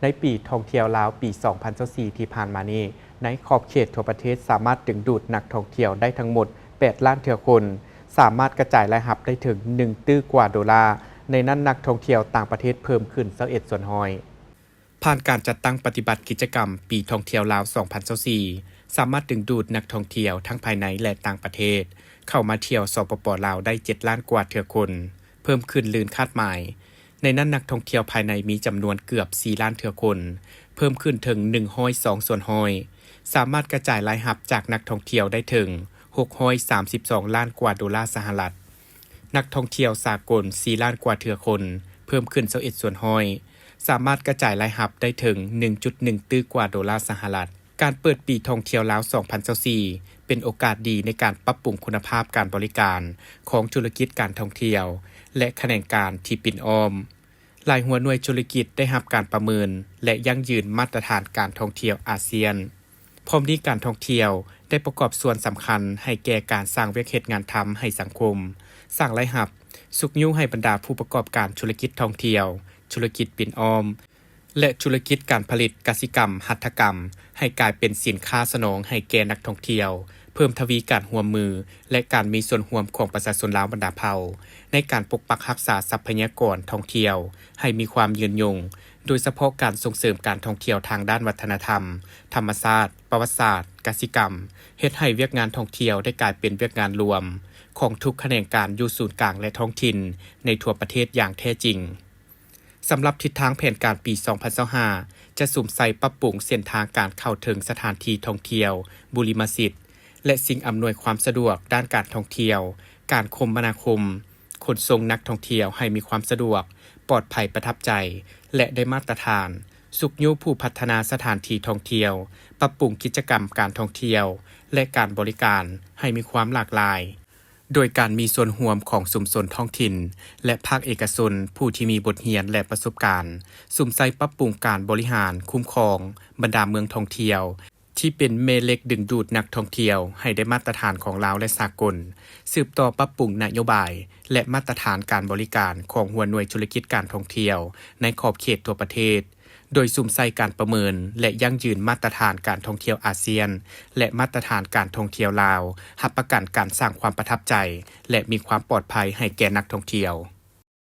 ໃນປີທ່ອງທ່ຽວລາວປີສອງພັນຊາວສີ່ທີ່ຜ່ານມານີ້, ໃນຂອບເຂດທົ່ວປະເທດສາມາດດຶງດູດນັກທ່ອງທ່ຽວໄດ້ທັງໝົດແປດລ້ານເທື່ອຄົນ, ສາມາດກະຈາຍລາຍຮັບໄດ້ເຖິງໜຶ່ງຕື້ກວ່າໂດລາ, ໃນນັ້ນນັກທ່ອງທ່ຽວຕ່າງປະເທດເພີ່ມຂຶ້ນຊາວເອັດສ່ວນຮ້ອຍ. ຜ່ານການຈັດຕັ້ງປະຕິບັດກິດຈະກຳປີທ່ອງທ່ຽວລາວສອງພັນຊາວສີ່ ສາມາດດຶງດູດນັກທ່ອງທ່ຽວທັງພາຍໃນ ແລະ ຕ່າງປະເທດ ເຂົ້າມາທ່ຽວ ສປປ ລາວ ໄດ້ເຈັດລ້ານກວ່າເທື່ອຄົນ, ເພີ່ມຂຶ້ນລື່ນຄາດໝາຍ. ໃນນັ້ນນັກທ່ອງທ່ຽວພາຍໃນມີຈຳນວນເກືອບສີ່ລ້ານເທື່ອຄົນ, ເພີ່ມຂຶ້ນເຖິງໜຶ່ງຮ້ອຍສອງສ່ວນຮ້ອຍ, ສາມາດກະຈາຍລາຍຮັບຈາກນັກທ່ອງທ່ຽວໄດ້ເຖິງຫົກຮ້ອຍສາມສິບສອງລ້ານກວ່າໂດລາສະຫະລັດ. ນັກທ່ອງທ່ຽວສາກົນສີ່ລ້ານກວ່າເທື່ອຄົນ, ເພີ່ມຂຶ້ນຊາວເອັດສ່ວນຮ້ອຍ, ສາມາດກະຈາຍລາຍຮັບໄດ້ເຖິງໜຶ່ງຈຸດໜຶ່ງຕື້ກວ່າໂດລາສະຫະລັດ. ການເປີດປີທ່ອງທ່ຽວລາວສອງພັນຊາວສີ່ ເປັນໂອກາດດີໃນການປັບປຸງຄຸນນະພາບການບໍລິການຂອງທຸລະກິດການທ່ອງທ່ຽວ ແລະ ຂະແໜງການທີ່ປິ່ນອ້ອມ. ຫຼາຍຫົວໜ່ວຍທຸລະກິດໄດ້ຮັບການປະເມີນ ແລະ ຢັ້ງຢືນມາດຕະຖານການທ່ອງທ່ຽວອາຊຽນ. ພ້ອມນີ້ການທ່ອງທ່ຽວໄດ້ປະກອບສ່ວນສຳຄັນໃຫ້ແກ່ການສ້າງວຽກເຮັດງານທຳໃຫ້ສັງຄົມ, ສ້າງລາຍຮັບ, ຊຸກຍູ້ໃຫ້ບັນດາຜູ້ປະກອບການທຸລະກິດທ່ອງທ່ຽວ, ທຸລະກິດປິ່ນອ້ອມ ແລະ ທຸລະກິດການຜະລິດກະສິກຳຫັດຖະກຳ ໃຫ້ກາຍເປັນສິນຄ້າສະໜອງໃຫ້ແກ່ນັກທ່ອງທ່ຽວ, ເພີ່ມທະວີການຮ່ວມມື ແລະ ການມີສ່ວນຮ່ວມຂອງປະຊາຊົນລາວບັນດາເຜົ່າ ໃນການປົກປັກຮັກສາຊັບພະຍາກອນທ່ອງທ່ຽວໃຫ້ມີຄວາມຍືນຍົງ, ໂດຍສະເພາະການສົ່ງເສີມການທ່ອງທ່ຽວທາງດ້ານວັດທະນະທຳ, ທຳມະຊາດ, ປະຫວັດສາດ, ກະສິກຳ, ເຮັດໃຫ້ວຽກງານທ່ອງທ່ຽວໄດ້ກາຍເປັນວຽກງານລວມຂອງທຸກຂະແໜງການຢູ່ສູນກາງ ແລະ ທ້ອງຖິ່ນໃນທົ່ວປະເທດຢ່າງແທ້ຈິງ. ສຳລັບທິດທາງແຜນການປີສອງພັນຊາວຫ້າ ຈະສຸມໃສ່ປັບປຸງເສັ້ນທາງການເຂົ້າເຖິງສະຖານທີ່ທ່ອງທ່ຽວບູລິມະສິດ ແລະ ສິ່ງອຳນວຍຄວາມສະດວກດ້ານການທ່ອງທ່ຽວ, ການຄົມມະນາຄົມ, ຂົນສົ່ງນັກທ່ອງທ່ຽວໃຫ້ມີຄວາມສະດວກ, ປອດໄພ, ປະທັບໃຈ ແລະ ໄດ້ມາດຕະຖານ, ຊຸກຍູ້ຜູ້ພັດທະນາສະຖານທີ່ທ່ອງທ່ຽວ, ປັບປຸງກິດຈະກຳການທ່ອງທ່ຽວ ແລະ ການບໍລິການໃຫ້ມີຄວາມຫຼາກຫຼາຍ. ໂດຍການມີສ່ວນຮ່ວມຂອງຊຸມຊົນທ້ອງຖິ່ນ ແລະ ພາກເອກະຊົນຜູ້ທີ່ມີບົດຮຽນ ແລະ ປະສົບການ, ສຸມໃສ່ປັບປຸງການບໍລິຫານ, ຄຸ້ມຄອງບັນດາເມືອງທ່ອງທ່ຽວ ທີ່ເປັນແມ່ເຫຼັກດຶງດູດນັກທ່ອງທ່ຽວໃຫ້ໄດ້ມາດຕະຖານຂອງລາວ ແລະ ສາກົນ, ສືບຕໍ່ປັບປຸງນະໂຍບາຍ ແລະ ມາດຕະຖານການບໍລິການຂອງຫົວໜ່ວຍທຸລະກິດການທ່ອງທ່ຽວໃນຂອບເຂດທົ່ວປະເທດ, ໂດຍສຸມໃສ່ການປະເມີນ ແລະ ຢັ້ງຢືນມາດຕະຖານການທ່ອງທ່ຽວອາຊຽນ ແລະ ມາດຕະຖານການທ່ອງທ່ຽວລາວ, ຮັບປະກັນການສ້າງຄວາມປະທັບໃຈ ແລະ ມີຄວາມປອດໄພໃຫ້ແກ່ນັກທ່ອງທ່ຽວ.